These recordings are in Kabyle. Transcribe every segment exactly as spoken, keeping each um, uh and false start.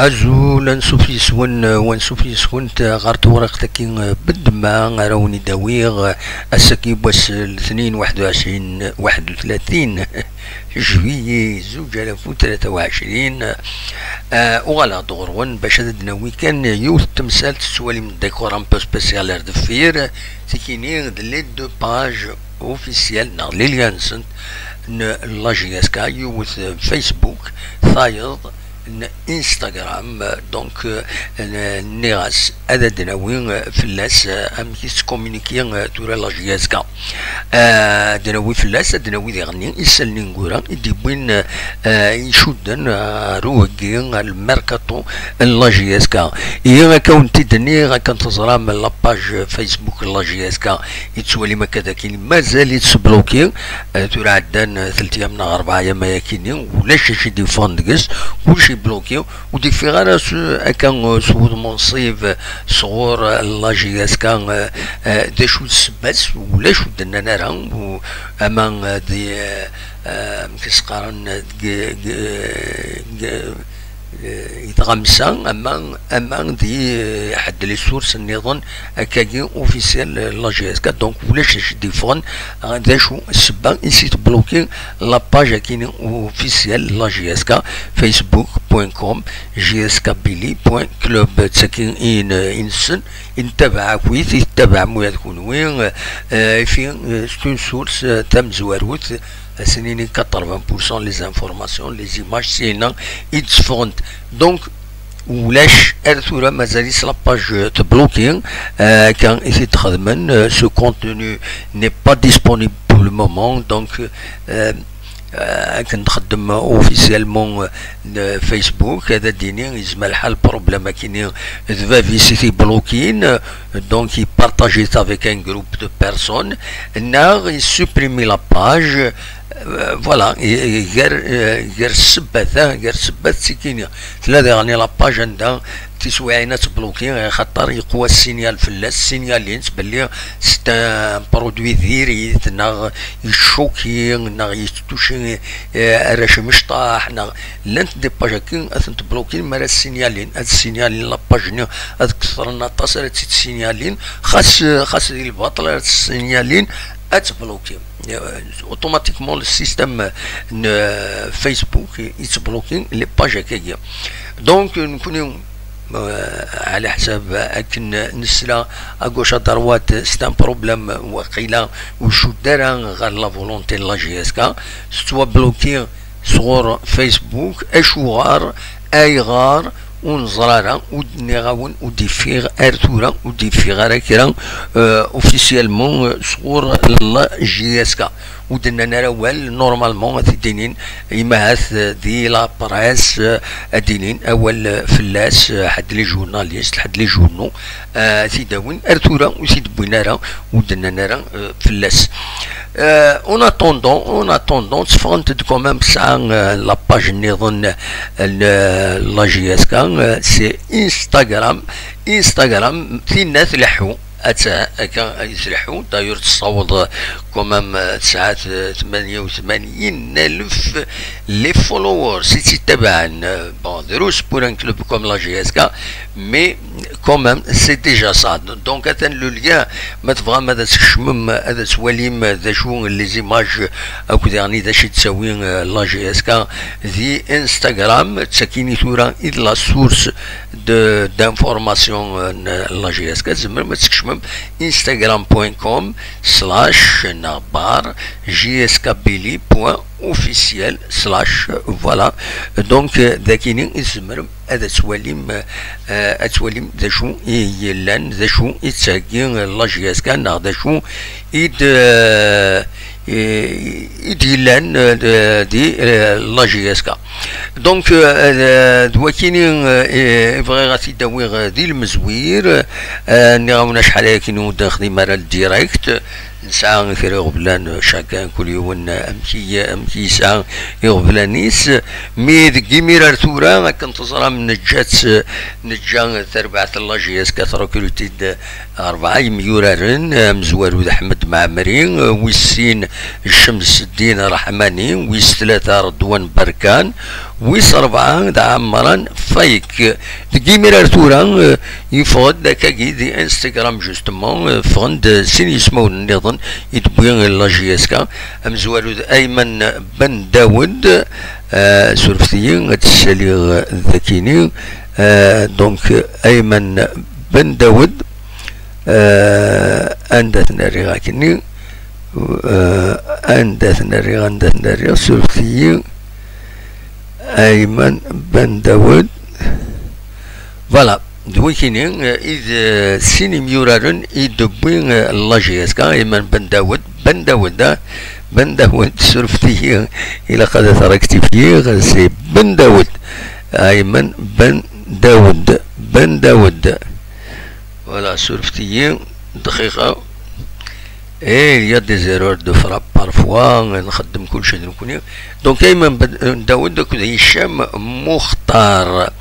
Azul, ansuf yes-wen, wansuf yes-went ɣer tewriqt-agi n ddemma ara wen-id-awiɣ ass-agi n wass n letnin, waḥed u ɛecrin, waḥed u tlatin juillet zuǧ alaf u tlata u ɛecrin. Ah, uɣaleɣ-d ɣur-wen bac ad d-nawi kan yiwet n temsalt, tettwalim décor un peu spécial ar deffir, tikini d les deux pages officielles neɣ les liens-nsent n la J S K, yiwet Facebook, tayeḍ n Instagram. Donc, euh, n-, nniɣ-as ad d-nawi, euh, fell-as, euh, amek i tettkominiki, euh, tura la J S K. Euh, ad d-nawi fell-as, ad d-nawi diɣenni isallen ineggura i d-yewwin, euh, icudden, euh, ar uheggi, ar lmerkaṭu n la J S K. Ihi akka wen-t-id-nniɣ, akken teẓram la page Facebook n la J S K, i tettwalim akka dakin, mazal-itt tbloki. Euh, tura ɛeddan, euh, telt ayyam neɣ rebɛa ayyam ayakini, ulac acu i d-yeffɣen deg-s, kullec ibloki, ur d-yeffiɣ ara s, akka, euh, s wudem unṣib, euh, sɣur, euh, la J S K, euh, euh, d acu d ssebba-s, ulac ur d-nnan ara, u-, ama, euh, di, euh, euh, amek i s-qqaren, euh, deg, deg, deg, eh, i tɣamsa, ama, ama di, eh, ḥedd les sources nniḍen, akkagi officiel, eh, la J S K. Donc, ulac acu d-yeffɣen, eh, d acu ssebba i s-tbloki la page akini officiel la J S K, facebook point com, J S K Billy point club, d tagi i n-, i nessen, i nettabaɛ akkit, i tettabaɛem ula d kunwi, eh, et puis, eh, c'est une source, eh, tamezwarut, ad sen-nini quatre-vingts pour cent les informations, les images, syenna i d-tteffɣent. Donc, ulac ar tura, mazal-itt la page tbloki, euh, akka i t-id-xedmen, euh, ce contenu n'est pas disponible pour le moment, donc, euh, euh, akken txeddem officiellement, euh, Facebook, ad d-yini yezmer lḥal problème akini d bab-is i t-iblokin, euh, donc il partage avec un groupe de personnes, neɣ il supprime la page, euh, voilà, i-, i-, gar, euh, gar ssebbat, ah, gar ssebbat tikini. Tella diɣen la page anda tiswiɛin ad tbloki, xaṭer yeqwa ssinyal fell-as, ssinyalin-tt belli c'est un produit diri-t, neɣ yeccuki, neɣ yettuci, eh, arrac imecṭaḥ, neɣ llant des pages-agi ad tent-blokin mi ara ssinyalin, ad ssinyalin la page-nni, ad kefren aṭas ara tt-id-ssinyalin, xas, xas di lbaṭel ara tt-ssinyalin, ad tt-blokin. Euh, automatiquement le système, euh, Facebook i-, yettblokin les pages-agi. Donc, euh, nekkni, euh, ɛla ḥsab akken nesla à gauche à droite, c'est un problème waqila ur icudd ara ɣer la volonté n la J S K, tettwabloki sɣur Facebook. Acuɣer? Ayɣer? Ur neẓri ara, ur d-nniɣ-awen, ur d-yeffiɣ ar tura, ur d-yeffiɣ ara kra, euh, officiellement, euh, sɣur la J S K. Ur d-nnan ara awal, normalement, ad t-id-inin, imahat, euh, di la presse, euh, ad d-inin awal, euh, fell-as, euh, ḥedd les journalistes, ḥedd les journaux, euh, ad t-id-awin, ar tura ur t-id-wwin ara, ur d-nnan ara, euh, fell-as. Euh, en attendant, en attendant, tteffɣent-d quand même tesɛa, euh, la page nniḍen, euh, n la J S K, euh, c'est Instagram. Instagram, tinna tleḥḥu. Atta akka ay tleḥḥu. D'ailleurs, tessaweḍ, euh, quand même, euh, tesɛa, euh, tmanya u tmanyin alef les followers i tt-ittabaɛen. Euh, bon, drus pour un club comme la J S K, mais quand même, c'est déjà ça. Donc, atan le lien, ma tebɣam ad tkecmem, ad twalim d acu les images, akked yeɛni d acu i d-ttawi, euh, la J S K di Instagram, d takini tura i d la source de, d'information, euh, n la J S K, tzemrem ad tkecmem instagram point com slash neɣ bar J S K Billy point officiel slash, voilà. Donc, euh, d akini i tzemrem ad twalim, euh, ad twalim d acu i yellan, d acu i d-tettheggi la J S K, neɣ d acu i d, euh, i, i d-yellan, euh, di, euh, la J S K. Donc, euh, euh, d wakini, euh, i bɣiɣ ad t-id-awiɣ, euh, di lmezwir. Euh, nniɣ-awen acḥal ayakini ur d-nexdim ara le direct. Nesɛa kra iɣeblan, euh, chacun, kul yiwen, euh, amek i, amek i yesɛa iɣeblan-is. Mi deg imir ar tura, akken teẓram, neǧǧa-tt, euh, neǧǧa tarbaɛt n la J S K trekruti-d rebɛa yemyuraren, amezwaru d Ḥmed Mɛemmri, wis sin Cemseddin Ṛeḥmani, wis tlata Redwan Berkan, wis ṛebɛa d Ɛemran Fayek. Deg imir ar tura, eh, yeffeɣ-d akkagi di Instagram, justement, eh, ffɣen-d sin yismawen nniḍen i d-tewwi la J S K, amezwaru d Ayman Ben Dawed, eh, surfet-iyi, ad t-ssaliɣ dakini, eh, donc, Ayman Ben Dawed, eh, anda t-nerriɣ akkenni, eh, anda t-nerriɣ, anda t-nerriɣ, surfet-iyi, Ayman Ben Dawed. Voilà, d wikini, eh, i d, eh, sin imyuraren i d-tewwi, eh, la J S K, Ayman Ben Dawed, Ben Dawed, ah, Ben Dawed, surfet-iyi, ilaq ad t-rectifier, c'est Ben Dawed, Ayman Ben Dawed, Ben Dawed. Voilà, surfet-iyi, dqiqa. Et il y a des erreurs de frappe parfois, nxeddem kulci d nekkni. Donc, Ayman Ben Dawed akked Hicham Muxtar.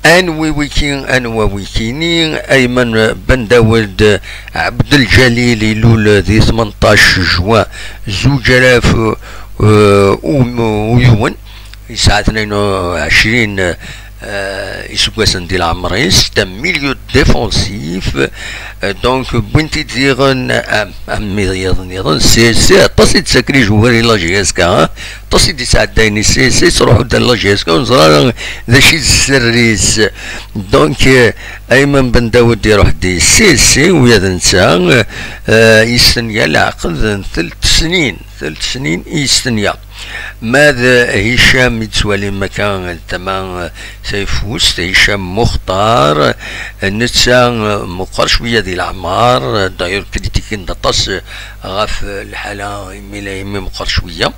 Anwi wiki, anwa wikini? Ayman Ben Dawed, Abdeljalil, ilul di tmenṭac juin zuǧ alaf, euh, u, u yiwen. Yesɛa tnayen u ɛecrin, euh, iseggasen di leɛmer-is. C'est un milieu défensif. Euh, donc, wwin-t-id diɣen, am, am yiḍen, yiḍen, c'est, c'est aṭas i d-ttaken ijugar i la J S K, hein. Aṭas i d-yesɛeddayen i C S C, yettruḥu-d ar la J S K, ur neẓri ara d acu i d sser-is. Donc, euh, Ayman Ben Dawed iruḥ-d i C S C, u ya d netta, euh, yestenya leɛqed n telt snin, telt snin i yestenya. Ma d Hicham i d-tettwalim akka d tama, eh, tayeffust, Hicham Muxtar, eh, netta, eh, meqqer cwiya di leɛmer, eh, d'ailleurs kritikin-d aṭas, eh, ɣef, eh, lḥala imi la, imi meqqer cwiya,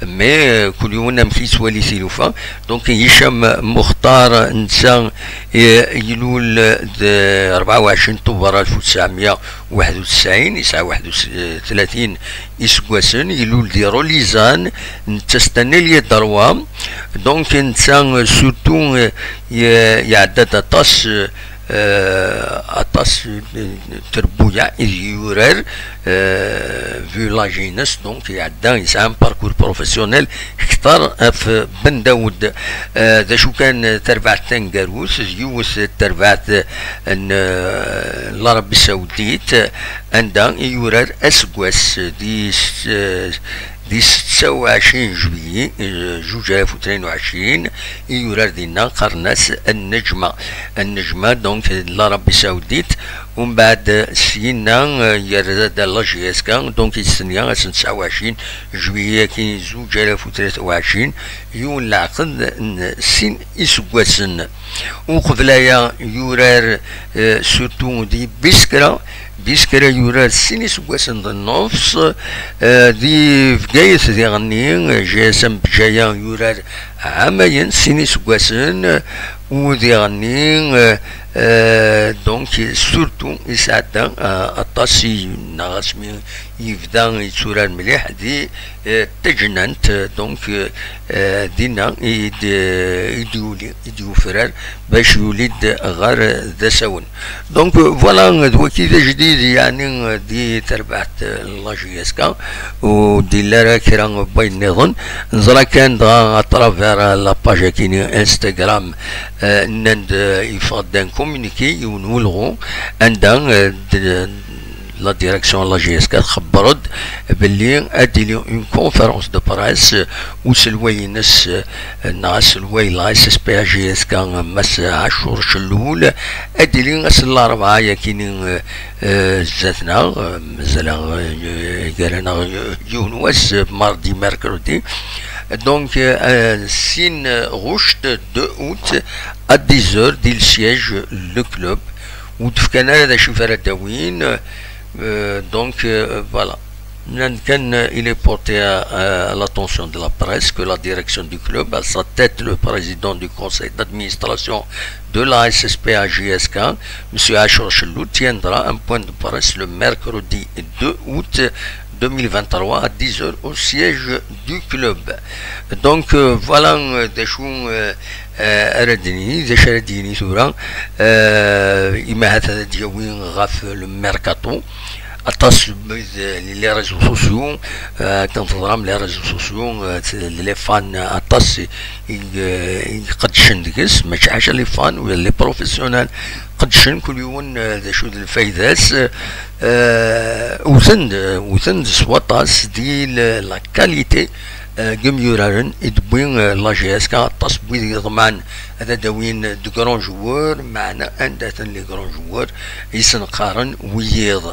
mais, eh, kul yiwen amek yettwali tilufa. Donc Hicham Muxtar, netta, eh, ilul d rebɛa u ɛecrin Tubeṛ alef u tesɛemya u waḥed u tesɛin, yesɛa waḥed u tlatin iseggasen, ilul di Rolizan, netta c'est un ailier droit. Donc netta, euh, surtout, euh, ye-, iɛedda-d aṭas, euh, aṭas, euh, trebbuyaɛ i yurar, euh, vu l'âge-ines, donc iɛedda, yesɛa un parcours professionnel kter ɣef Ben Dawed. Euh, d acu kan, euh, tarbaɛt taneggarut, d yiwet tarbaɛt, euh, n, euh, l'Arabie Saoudite, anda i yurar aseggas di s-, di setta u ɛecrin juillet, eh, zuǧ alaf u tnin u ɛecrin, i yurar dinna, qqaren-as Nnejma. Nnejma, donc, d l'Arabie Saoudite. Umbeɛd, syinna, eh, yerra-d la J S K, donc, yestenya ass n tesɛa u ɛecrin juillet, akin zuǧ alaf u tlata u ɛecrin, yiwen leɛqed n sin iseggasen. Uqbel aya, yurar, eh, surtout di Biskra. Biskra yurar sin iseggasen d nnefs, eh, di Bgayet diɣenni, eh, G S M Bjaya yurar ɛamayen, sin iseggasen, u diɣenni, eh, eh, donc, surtout, isɛedda, eh, aṭas i, neɣ asmi yebda yetturar mliḥ di, eh, Tejnant, eh, donc, eh, eh, dinna i d-, i d-yuli, i d-yufrar bac yuli-d ɣer d asawen. Donc, eh, voilà, d waki d ajdid, yeɛni, eh, di terbaɛt, eh, n la J S K, ur d-illi ara kra n wayen nniḍen. Neẓra kan dɣa à travers, eh, la page akini Instagram, eh, nnan-d, eh, yeffeɣ-d un communiqué, yiwen n ulɣu, anda, eh, d-, la direction n la J S K txebber-d belli ad d-tili une conférence de presse, uselway-ines, eh, neɣ aselway n la S S P A J S K, Mass Ɛacur Cellul, ad d-tili ass n larebɛa yakini, eh, eh, zdat-neɣ, eh, mazal, eh, gar-aneɣ yiwen wass, eh, mardi, mercredi. Donc, eh, sin ɣuct, deux août, à dix heures, di le siège le club. Ur d-fkan ara d acu ara d-awin, euh, donc, euh, voilà. Nankan, il est porté à, à l'attention de la presse que la direction du club, à sa tête le président du conseil d'administration de la S S P A J S K, M. Achour Chelou, tiendra un point de presse le mercredi deux août deux mille vingt-trois à dix heures au siège du club. Donc euh, voilà, euh, d acu euh, euh, ara d-nini, d acu ara d-yini tura, euh, imahat ad d-yawi ɣef le mercato. Aṭas n wid, euh, les réseaux sociaux, euh, akken teẓram, les réseaux sociaux, euh, les fans, aṭas i, i, i iqeddcen deg-s, mačči ḥaca les fans, wid les professionnels qeddcen, kul yiwen euh, d acu d lfayda-s. Euh, wten-d, wten-d s waṭas di la, la qualité euh, n yimyuraren i d-tewwi euh, la J S K, aṭas n wid yeḍman ad d-awin de grands joueurs, meɛna anda-ten les grands joueurs i sen-qqaren wiyiḍ.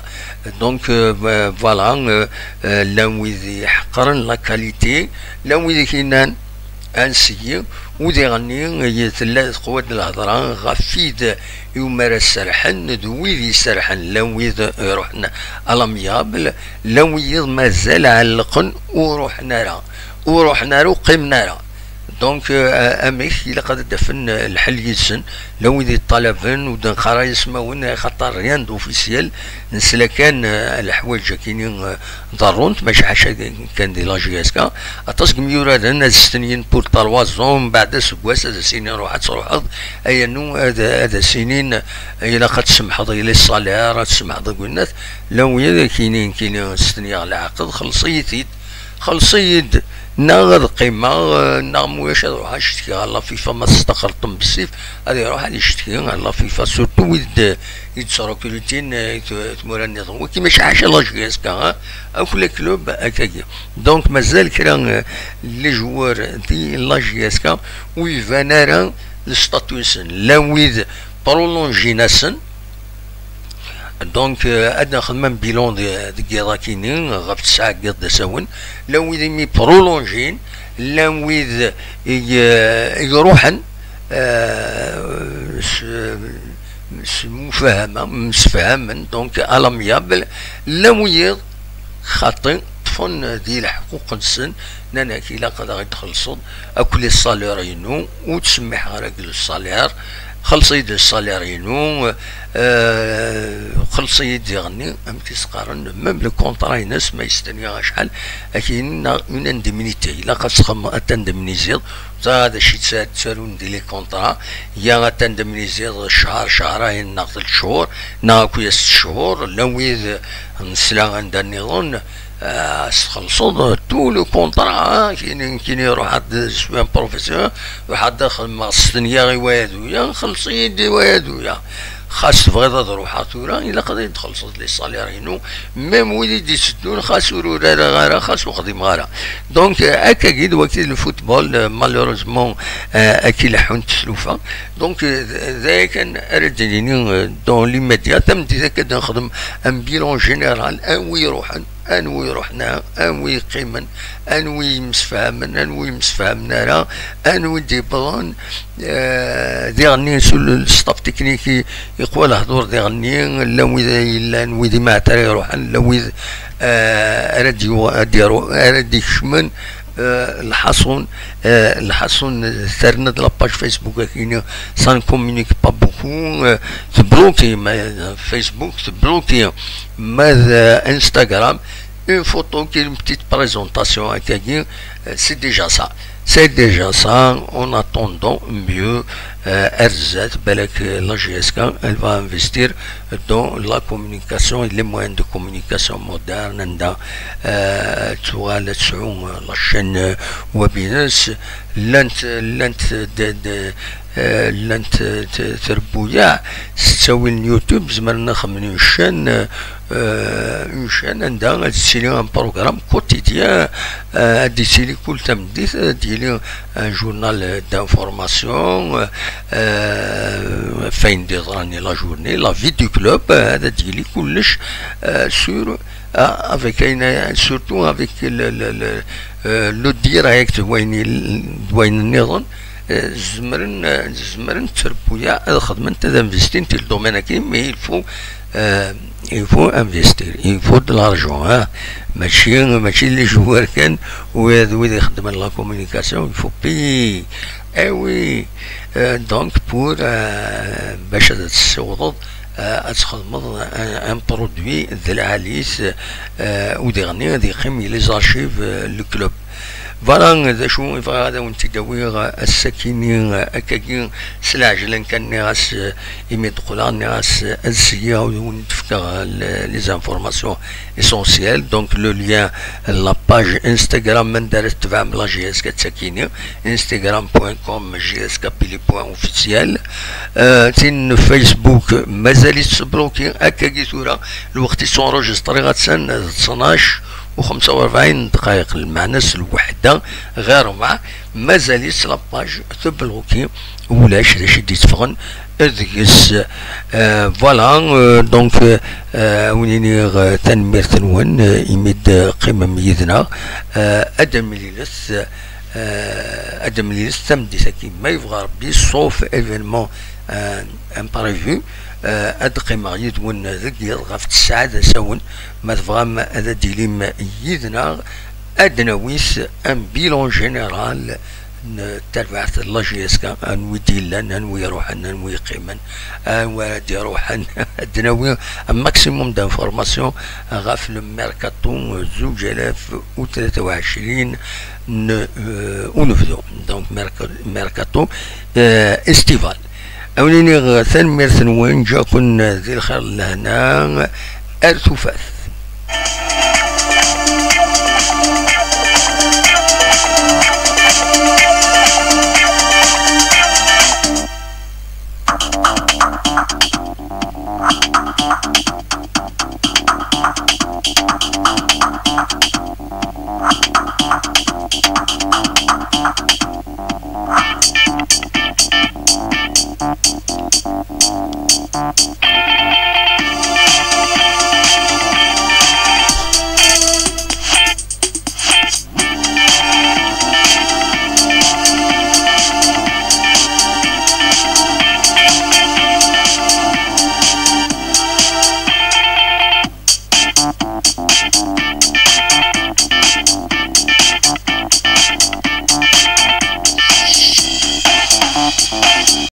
Donc euh, euh, voilà, euh, euh, llan wid iḥeqqren la qualité, llan wid i k-yennan ansi, u diɣenni i tella teqwa-d lhedra ɣef wid iwumi ara serḥen d wid iserḥen, llan wid iruḥen à l'amiable, llan wid mazal ɛellqen ur ruḥen ara, ur ruḥen ara, ur qqimen ara. Donc euh, amek ilaq ad d-afen euh, lḥel yid-sen? Llan wid yeṭṭalaben, ur d-neqqar ara ismawen, axaṭer rien d'officiel, nesla kan euh, leḥwayeǧ akini euh, ḍerrunt, mačči ḥaca kan di la J S K. Aṭas n yimyuraren ad stenyin pour trois ans, mbeɛd aseggas ad as-inin ruḥ ad truḥeḍ, ayennu ad, ad as-inin ilaq ad tsemḥeḍ i les salaires, ad tsemḥeḍ i winnat. Llan wid akini, kini stenyaɣ leɛqed, xelleṣ-iyi-t-id, xelleṣ-iyi-d, neɣ ad qqimeɣ, eh, neɣ ma ulac ad ruḥeɣ ad cetkiɣ ɣer la FIFA, ma testaxreḍ-ten bessif, ad iruḥ ad icetki ɣer la FIFA, surtout wid d-, i d-srekrutin, eh, t-, tmura nniḍen. Wagi mačči ḥaca la J S K, eh, akk les clubs akkagi. Donc mazal kra eh, les joueurs di la J S K ur iban ara le statut-nsen. Llan wid prolongin-asen, donc euh, ad nexdem un bilan de- deg yiḍ akini ɣef tesɛa n yiḍ d asawen. Llan wid imi prolongin, llan wid i, euh, i iruḥen euh, s, s mufahama, msefhamen, donc à l'amiable. Llan wiyiḍ xaṭi ṭṭfen di leḥquq-nsen, nnan-ak ilaq ad aɣ-d-txellṣeḍ akk les salaires-inu, ur ttsemmiḥeɣ ara deg le salaire, xelleṣ-iyi-d le salaire-inu, euh, xelleṣ-iyi-d diɣenni, amek i s-qqaren, même le contrat-ines ma yestenya acḥal, akini une indemnité, ilaq ad txedmeḍ, ad t-indemniziḍ, ẓriɣ d acu i tt-, ttarun di les contrats, ya ad t-indemniziḍ ccher, ccher-ayen neɣ telt cchur, neɣ akk-yas cchur, llan wid nesla anda nniḍen, ah, txellṣeḍ tout le contrat, ah, kini, kini ruḥ ad swiɣ professeur, ruḥ ad xedmeɣ stenyaɣ i waya d uya, xelleṣ-iyi-d i waya d uya. Xas tebɣiḍ ad ruḥeɣ tura, ilaq ad iyi-d-txellṣeḍ les salaires-inu, même wid i d-itteddun, xas ur urareɣ ara, xas ur xdimeɣ ara. Donc euh, akkagi d wagi le football, euh, malheureusement euh, ad k-ileḥḥun teslufa. Donc euh, d aya kan ara d-nini euh, dans l'immédiat, tameddit akka ad nexdem un bilan général, anwi iruḥen, anwi iruḥen, anwi yeqqimen, anwi yemsefhamen, anwi yemsefhamen ara, anwi d-yewwḍen. Euh, diɣenni sur le staff technique i- iqwa lehdur diɣenni, llan wid yellan wid imaɛtar iruḥen, llan wid euh, ara d-yu- ad d-yaru- ara d-ikecmen. Euh, lḥaṣun euh, lḥaṣun terna-d la page Facebook akini, ça ne communique pas beaucoup, euh, tebloki ma Facebook, tebloki ma d euh, Instagram, une photo qui est une petite présentation akkagi, euh, c'est déjà ça. C'est déjà ça. En attendant, mieux euh, ar zdat, balak euh, la J S K elle va investir dans la communication et les moyens de communication modernes, anda euh, tuɣal ad tesɛu euh, la chaîne euh, web-ines, llant llant de, de, euh, llant euh, t- trebbuyaɛ s ttawil n YouTube, zemren ad xedmen une chaîne euh, euh, une chaîne anda ad yettili un programme quotidien, euh, ad yettili kul tameddit, ad yili un journal d'information, euh, euh, ɣef wayen d-yeḍran la journée, la vie du club, euh, ad d-yili kullec euh, sur euh, avec un- surtout avec le, le, le, euh, le direct d wayen il- d wayen nniḍen, euh, zemren euh, zemren trebbuyaɛ ad xedment ad investint i le domaine-agi, mais il faut Euh, il faut investir, il faut de l'argent, hein. Mačči, mačči les joueurs kan, ou d wid ixeddmen la communication, il faut payer. Eh oui, euh, donc pour, euh, bac ad tessiwḍeḍ, euh, ad txedmeḍ un, un produit de lɛali-s, euh, u diɣen ad yeqqim les archives, euh, le club. Voilà d acu i bɣiɣ ad awen-t-id-awiɣ ass-akini, akkagi s lɛejlan kan. Nniɣ-as, imi d-qqleɣ, nniɣ-as ad syiɣ ad wen-d-fkeɣ les informations essentielles. Donc le lien, la page Instagram anda ara tetebɛem la J S K d takini, instagram point com J S K Pili point officiel. Euh, tin Facebook mazal-itt tbloki akkagi tura. Lweqt i tt-enregistriɣ attan d ttnac u xemsa u rebɛin dqayeq, lmeɛna s lweḥda ɣir rebɛa, mazal-itt la page tebloki, ulac d acu i d-itteffɣen deg-s. Euh, voilà, euh, donc, euh, euh, ad wen-iniɣ, euh, tanemmirt-nwen, euh, imi d-teqqimem yid-neɣ. Euh, ad d-nemlilet, euh, ad d-nemlilet tameddit-agi, ma yebɣa Rebbi, sauf événement, euh, imprévu. Euh, ad d-qqimeɣ yid-wen deg yiḍ ɣef tesɛa d asawen, ma tebɣam ad d-tilim yid-neɣ, ad d-nawi un bilan général n tarbaɛt n la J S K, anwi d-yellan, anwi iruḥen, anwi yeqqimen, anwa ara d-iruḥen. Ad d-nawi un maximum d'informations ɣef le mercato zuǧ alaf u tlata u ɛecrin n, euh, unebdu. Donc merca-, mercato, euh, estival. Ad wen-iniɣ tanemmirt-nwen, ǧǧiɣ-ken di lxir d lehna, ar tufat.